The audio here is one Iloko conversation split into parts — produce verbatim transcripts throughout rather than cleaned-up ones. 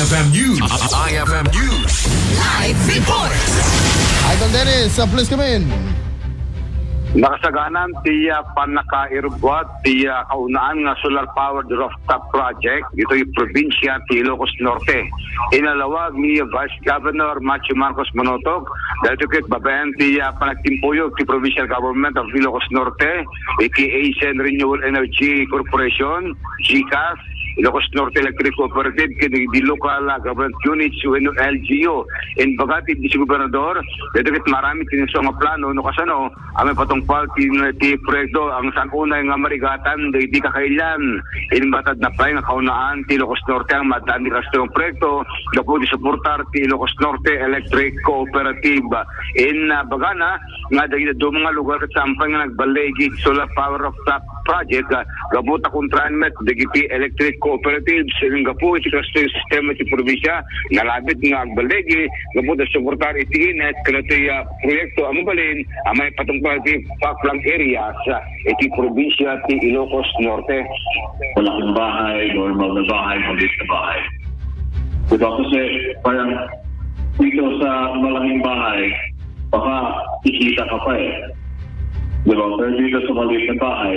F M News. I F M News. Live report. Idol Dennis, uh, please come in. Nakasaganan ti, ah, pannakairubbuat ti, ah, kaunaan nga solar powered rooftop project ditoy probinsia ti Ilocos Norte. Inalawag ni Vice Governor Matthew Marcos Manotog, daytoy ket babaen ti, ah, panagtimpuyog ti Provincial Government of Ilocos Norte, iti Asian Renewable Energy Corporation, GCAS, Ilocos Norte Electric Cooperative, ken di local, ah, government units wenno L G U. Imbaga ti Vice Gobernador, daytoy ket maaramid ti isu nga plano no kasano a maipatungpal ti, ti proyekto, ang saan unay nga marigatan dagiti kakailian. Imbaga ti adda pay nga kaunaan ti Ilocos Norte ang maaddaan ti kasta nga proyekto gapu ti suportar ti Ilocos Norte Electric Cooperative. Imbagana nga dagiti dadduma nga lugar ket saan pay nga nagballigi iti solar power rooftop project, ah, gapu ta kontraan met dagiti electric cooperatives, ken gapu iti kastoy sistema ti probinsia, nalabit nga agballigi gapu ta suportar iti init kadagiti, ah, proyekto a mabalin a maipatungpal iti far-flung areas, ah, iti probinsia ti Ilocos Norte. Malaking bahay, normal na bahay, maliit na bahay. Diba? Kasi parang dito sa malaking bahay, baka kikita ka pa eh. Diba? Pero dito sa maliit na bahay,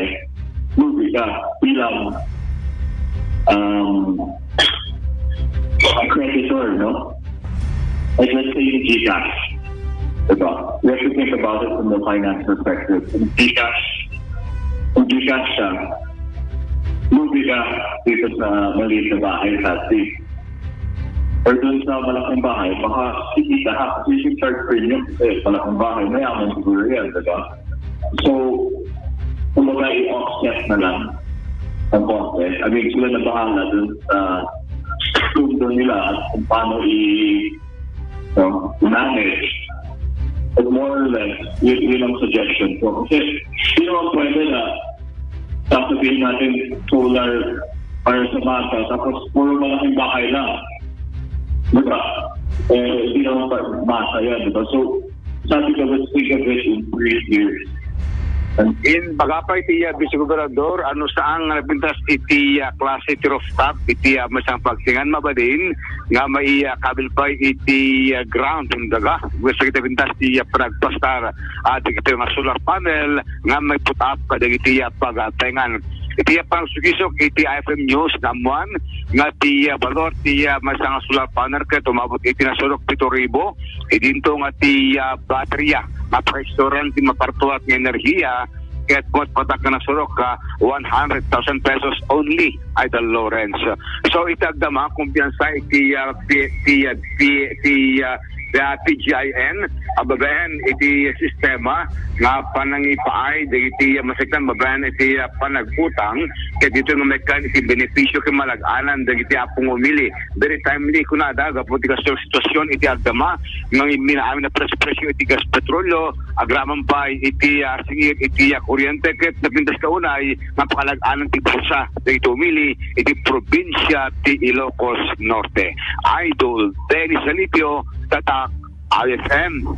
lugi ka bilang, um, a creditor, no? Like, let's say, yung GCash. Diba? We have to think about it from the finance perspective. Yung GCash, yung GCash siya, lugi ka dito sa maliit na bahay, sa Or dun sa malaking bahay, baka kikita ka kasi you charge premium kasi malaking bahay, mayaman siguro yan, di ba? So, kumbaga, i-offset na lang ng konti. I mean, sila na bahala dun sa sundo nila at kung paano i-, no, manage. But more or less, yun, yun ang suggestion ko. Kasi, di naman pwede na sasabihin natin solar para sa masa, tapos puro malaking bahay lang. Di ba? Eh, hindi naman pa masa yan, di ba? So, sabi ko, let's think of it in three years. And Imbaga pay iti, ah, Vice Gobernador, no saan nga napintas iti, ah, klase ti rooftop, iti, ah, maysa nga pagtaengan mabalin, nga maikabil pay iti, ah, ground, ken daga. Maysa iti napintas ti, ah, panagpastar, ah, dagiti nga solar panel, nga maiput-up kadagiti, ah, pagtaengan. Iti, ah, pangsukisok iti I F M News, naammuan nga ti, ah, balor ti, ah, maysa nga solar panel ket umabot iti nasurok pito ribu. Idinto nga ti, ah, baterya, mapakaistoran ti mapartuat nga enerhiya, ket met patak nga nasurok, ah, one hundred thousand pesos only, Idol Lawrence. So, iti agdama, kumpiyansa iti, ah, pi-, pi-, ah, pi-, pi-, ah, ah, P G I N, a babaen iti sistema nga panangipaay dagiti, ah, maseknan babaen iti, ah, panagutang, ket dito nga maikkay iti benepisio ken malag-anan dagiti apong umili. Very timely kunada, gapu ti kastoy a sitwasyon iti agdama, nga minamin a pres-, presyo iti gas petrolyo, agraman pay iti, ah, singir iti, ah, kuryente, ket napintas ta unay, mapakalag-anan ti bulsa dagiti umili iti probinsia ti Ilocos Norte. Idol Dennis Alipio, Tatak I F M.